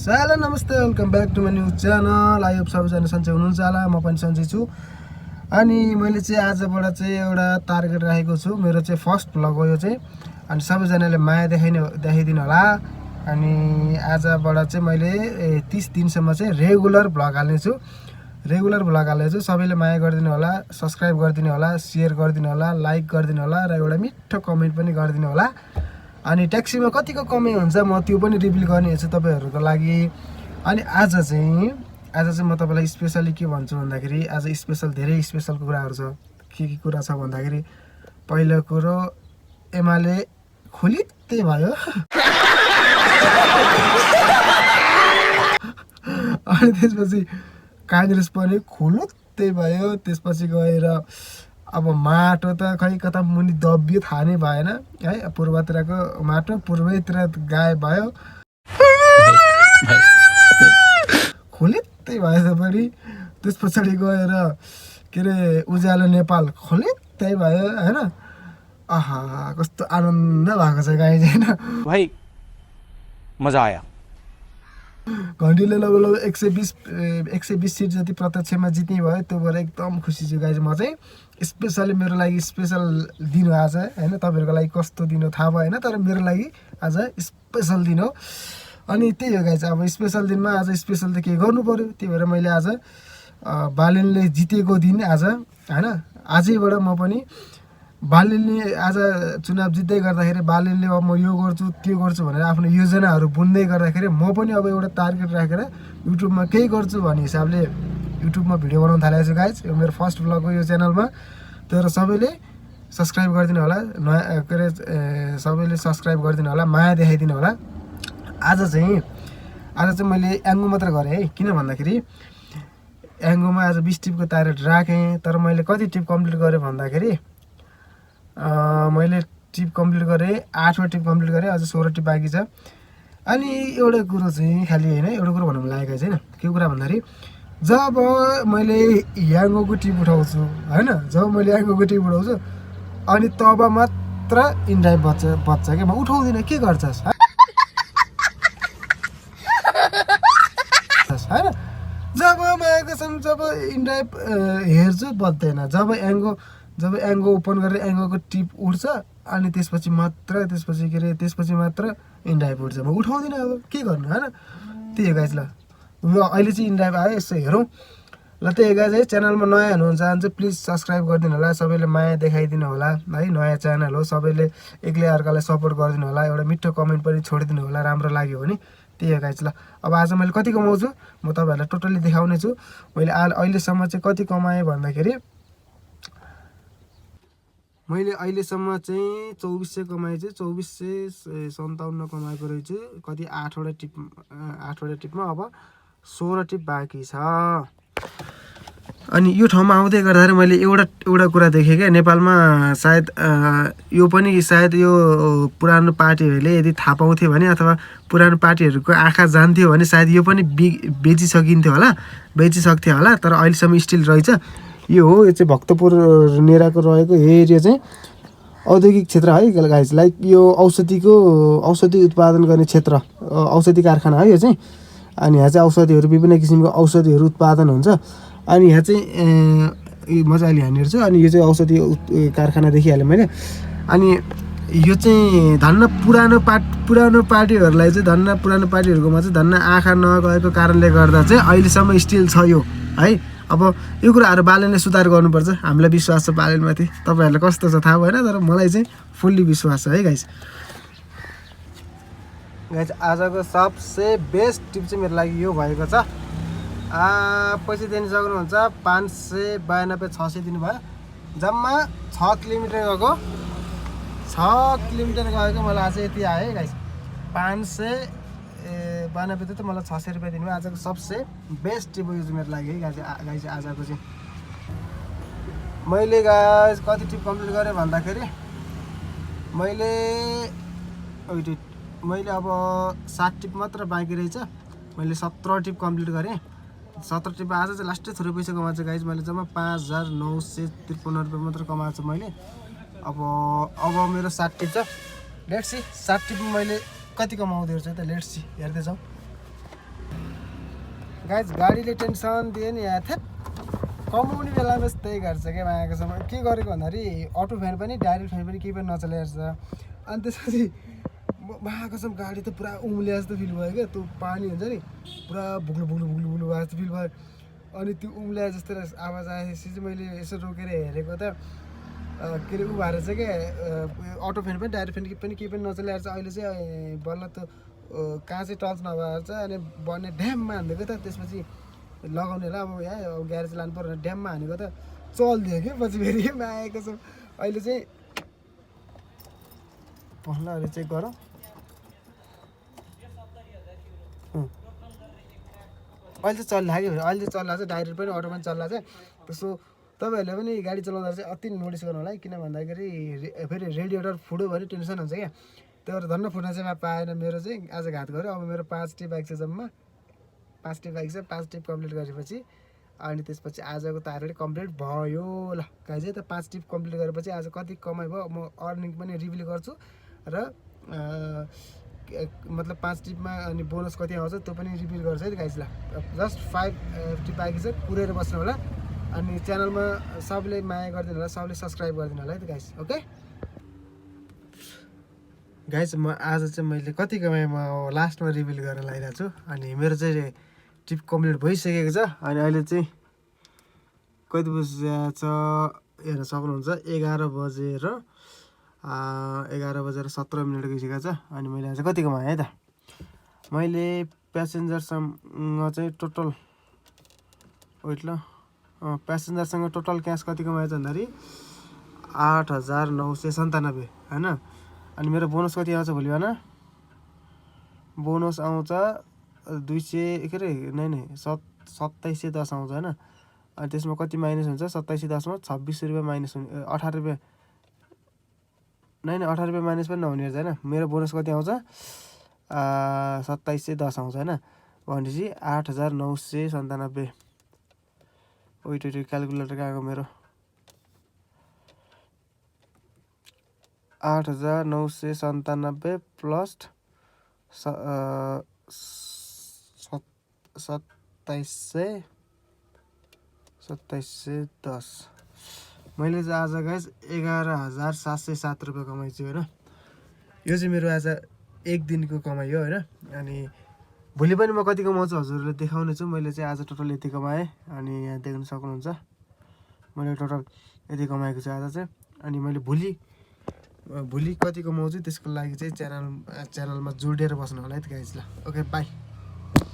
Hello नमस्ते welcome back to my new channel. I hope सबैजना सन्चै हुनुहुन्छ होला, म पनि सन्चै छु। अनि मैले चाहिँ आजबाट चाहिँ एउटा टार्गेट राखेको छु, मेरो चाहिँ फर्स्ट भ्लग हो यो चाहिँ। अनि सबैजनाले माया देखाइदिनु होला। अनि आजबाट चाहिँ मैले 30 दिनसम्म चाहिँ रेगुलर भ्लग हाल्नेछु। सबैले माया गरिदिनु होला, सब्सक्राइब गरिदिनु होला, सेयर गरिदिनु होला, लाइक गरिदिनु होला र एउटा मिठो कमेन्ट पनि गरिदिनु होला। अनि ट्याक्सीमा कतिको कमी हुन्छ म त्यो पनि रिभिल गर्ने छु तपाईहरुको लागि। अनि आज चाहिँ म तपाईलाई स्पेशली के भन्छु भन्दाखेरि आज धेरै स्पेशल कुराहरु छ। के कुरा छ भन्दाखेरि पहिलो कुरो एमाले खुलित्ते भयो। अनि त्यसपछि कांग्रेस पनि खुलुत्ते भयो। त्यसपछि गएर अब माटो त खै कता मुनि दबियो थाहा नै भएन है। पूर्वतिरको माटो पूर्वैतिर गायब भयो। खुलित्तै भयो पनि। त्यसपछि गएर के रे उज्यालो नेपाल खुलित्तै भयो हैन। आहा कस्तो आनन्द भएको छ गाइस हैन भाइ मजा आयो। घण्टीले लगभग 120 सीट जति प्रत्यक्षमा जित्ने भयो। त्यो भएर एकदम खुसी छु गाइस। म चाहिँ स्पेशली मेरो लागि स्पेशल दिन हो आज हैन। तपाईहरुको लागि कस्तो दिन हो थाहा भएन, तर मेरो लागि आज स्पेशल दिन हो। अनि त्यही हो गाइस, अब स्पेशल दिनमा आज स्पेशल त के गर्नु पर्यो। त्यही भएर मैले आज बालेनले जितेको दिन आज हैन। आजैबाट म पनि बालेनले आज चुनाव जित्दै गर्दाखेरि बालेनले अब म यो गर्छु त्यो गर्छु भनेर आफ्नो योजनाहरु बुन्दै गर्दाखेरि म पनि अब एउटा टार्गेट राखेर युट्युबमा केही गर्छु भन्ने हिसाबले युट्युबमा भिडियो बनाउन थालेको छु गाइस। यो मेरो फर्स्ट भ्लग हो यो च्यानलमा। तर सबैले सब्स्क्राइब गरिदिनु होला, सबैले सब्स्क्राइब गरिदिनु होला, माया देखाइदिनु होला। आज चाहिँ मैले एङ्गो मात्र गरे है। किन भन्दाखेरि एङ्गोमा आज 20 टिपको टार्गेट राखे, तर मैले कति टिप कम्प्लिट गरे भन्दाखेरि मैले टिप कम्प्लिट गरे 8 वटा टिप कम्प्लिट गरे, अझ 16 टिप बाँकी छ। अनि एउटा कुरो चाहिँ खाली हैन, एउटा कुरो भन्नु लागेको छैन। के कुरा भन्दाखेरि जब मैले याङ्गोको टिप उठाउँछु हैन, अनि तब मात्र इन्ड्राइभ बच्छ के। म उठाउँदिन, के गर्छस् हैन। जब मायाको सम जब इन्ड्राइभ हेर्छु बच्दैन। जब एङ्गो ओपन गरेर एङ्गोको टिप उठ्छ अनि त्यसपछि मात्र इन्ड्राइभ उठ्छ। म उठाउँदिन, अब के गर्नु हैन। त्यही हो गाइस। ल अहिले चाहिँ इन्ड्राइभ आयो, यसो हेरौँ। ल त्यही गाइस है, च्यानलमा नयाँ हुनुहुन्छ भने चाहिँ प्लिज सब्स्क्राइब गरिदिनु होला, सबैले माया देखाइदिनु होला है। नयाँ च्यानल हो, सबैले एकले अर्कालाई सपोर्ट गरिदिनु होला, एउटा मिठो कमेन्ट पनि छोडिदिनु होला राम्रो लाग्यो भने। त्यही हो गाइस। ल अब आज मैले कति कमाउँछु म तपाईहरुलाई टोटली देखाउने छु। मैले अहिलेसम्म चाहिँ कति कमाएँ भन्दाखेरि मैले अहिलेसम्म चाहिँ 2400 कमाएँ चाहिँ 2457 कमाएको रहेछु। कति 8 वटा टिपमा अब 16 टिप बाँकी छ। अनि यो ठाउँमा आउँदै गर्दाखेरि मैले एउटा कुरा देखेँ क्या, नेपालमा सायद यो पुरानो पार्टीहरूले यदि थाहा पाउँथ्यो भने अथवा पुरानो पार्टीहरूको आँखा जान्थ्यो भने सायद यो पनि बेचिसक्थ्यो होला। तर अहिलेसम्म स्टिल रहेछ। यो चाहिँ भक्तपुर नेराको रहेको एरिया चाहिँ औद्योगिक क्षेत्र है गाइस। लाइक यो औषधि उत्पादन गर्ने क्षेत्र, औषधि कारखाना है यो चाहिँ। अनि यहाँ चाहिँ औषधिहरू विभिन्न किसिमको औषधिहरू उत्पादन हुन्छ। अनि यहाँ चाहिँ मजाले यहाँनिर छ। अनि यो चाहिँ औषधि कारखाना देखिहालेँ मैले। अनि यो चाहिँ धन्न पुरानो पार्टीहरूलाई चाहिँ पुरानो पार्टीहरूकोमा चाहिँ धन्न आँखा नगएको कारणले गर्दा चाहिँ अहिलेसम्म स्टिल छ यो है। अब यो कुराहरू बालेनले सुधार गर्नुपर्छ। हामीलाई विश्वास छ बालेनमाथि। तपाईहरुलाई कस्तो छ थाहा भएन, तर मलाई चाहिँ फुल्ली विश्वास छ है गाइस। आजको सबसे बेस्ट टिप चाहिँ मेरो लागि यो भएको छ। पैसा दिनु सक्नुहुन्छ 592 600 दिनुभयो। जम्मा 6 किलोमिटर गएको। 6 किलोमिटर गएको मलाई आज यति आयो गाइस। 592 त मलाई 600 रुपैयाँ दिनुभयो। आजको सबसे बेस्ट टिप हो यो चाहिँ मेरो लागि है गाइस। आजको चाहिँ मैले गाइस कति टिप कम्प्लिट गरेँ भन्दाखेरि मैले अब 7 टिप मात्र बाँकी रहेछ। मैले 17 टिप कम्प्लिट गरेँ। 17 टिपमा आज चाहिँ लास्टै थोरै पैसा कमाएको छु गाइस। मैले जम्मा 5953 रुपैयाँ मात्र कमाएको छु मैले। अब मेरो 7 टिप छ। लेट्स सी 7 टिपमा मैले कति कमाउँदै रहेछु त। लेट्स सी हेर्दै जाउँ। गाइज गाडीले टेन्सन दियो नि यहाँ थ्याप कमाउने बेलामा त्यही गर्छ क्या मायाको समय के गरेको भन्दाखेरि अटो फ्यान पनि डाइरेक्ट फ्यान पनि केही पनि नचलाइरहेछ अनि त्यसपछि मायाको समय गाडी त पुरा उम्ले जस्तो फिल भयो क्या त्यो पानी हुन्छ नि पुरा भुग्लु भुग्लु भुग्लु भुग्लु भएको जस्तो फिल भयो अनि त्यो उम्ल्या जस्तो आवाज आएपछि चाहिँ मैले यसो रोकेर हेरेको त के अरे उ भएर चाहिँ क्या अटो फ्यान पनि डाइरेक्ट फ्यान केही पनि नचलाएर चाहिँ अहिले चाहिँ बल्ल त्यो कहाँ चाहिँ टच नभएर चाहिँ अनि बन्ने ड्याममा हानिदिएको त त्यसपछि लगाउनेलाई अब यहाँ अब ग्यारेज लानु पर्यो ड्याममा हानेको त चल्दियो क्या पछि फेरि मायाको छ अहिले चाहिँ पहिला अहिले चेक गरौँ अहिले चाहिँ चलिरहेको अहिले चाहिँ चल्ला चाहिँ डाइरेक्ट पनि अटो पनि चल्ला चाहिँ त्यसो तपाईँहरूले पनि गाडी चलाउँदा चाहिँ अति नोटिस गर्नु होला है किन भन्दाखेरि फेरि रेडिएटर फुट्यो भने टेन्सन हुन्छ क्या त्यही भएर धन्न फुट्न चाहिँ पाएन मेरो चाहिँ आज घात गऱ्यो अब मेरो 5 टी बाइक छ जम्मा 5 टी बाइक छ 5 टिप कम्प्लिट गरेपछि अनि त्यसपछि आजको त अलरेडी कम्प्लिट भयो ल गाइज त 5 टिप कम्प्लिट गरेपछि आज कति कमाइ भयो म अर्निङ पनि रिभिल गर्छु र मतलब 5 टिपमा अनि बोनस कति आउँछ त्यो पनि रिभिल गर्छ है गाइज ल जस्ट 5 टिप बाइक छ पुरेर बस्नु होला अनि च्यानलमा सबले माया गरिदिनु होला सबले सब्सक्राइब गरिदिनु होला है त गाइज ओके गाइज म आज चाहिँ मैले कति कमाएँ म लास्टमा रिभिल गरेर लागिरहेको छु अनि मेरो चाहिँ ट्रिप कम्प्लिट भइसकेको छ अनि अहिले चाहिँ कति बजी छ हेर्न सक्नुहुन्छ 11 बजेर 17 मिनट गइसकेको छ अनि मैले आज कति कमाएँ है त मैले प्यासेन्जरसँग चाहिँ टोटल वेट ल प्यासेन्जरसँग टोटल क्यास कति कमाएछ भन्दाखेरि 8,997 होइन अनि मेरो बोनस कति आउँछ भोलि भन बोनस आउँछ 200 के अरे नै 2710 आउँछ होइन अनि त्यसमा कति माइनस हुन्छ 2710 मा 26 रुपियाँ माइनस हुने 18 रुपियाँ नै 18 रुपियाँ माइनस पनि नहुने रहेछ होइन मेरो बोनस कति आउँछ 2710 आउँछ होइन भनेपछि 8,997 वेट क्यालकुलेटर गएको मेरो 8,997 प्लस 2710 मैले चाहिँ आज गाइस 11,707 रुपियाँ कमाइछु होइन यो चाहिँ मेरो आज एक दिनको कमाइ हो होइन अनि भोलि पनि म कति कमाउँछु हजुरहरूले देखाउने छु मैले चाहिँ आज टोटल यति कमाएँ अनि यहाँ देख्न सक्नुहुन्छ मैले टोटल यति कमाएको छु आज चाहिँ अनि मैले भोलि कति कमाउँछु त्यसको लागि चाहिँ च्यानलमा जोडिएर बस्नु होला है त गाइस ल ओके बाई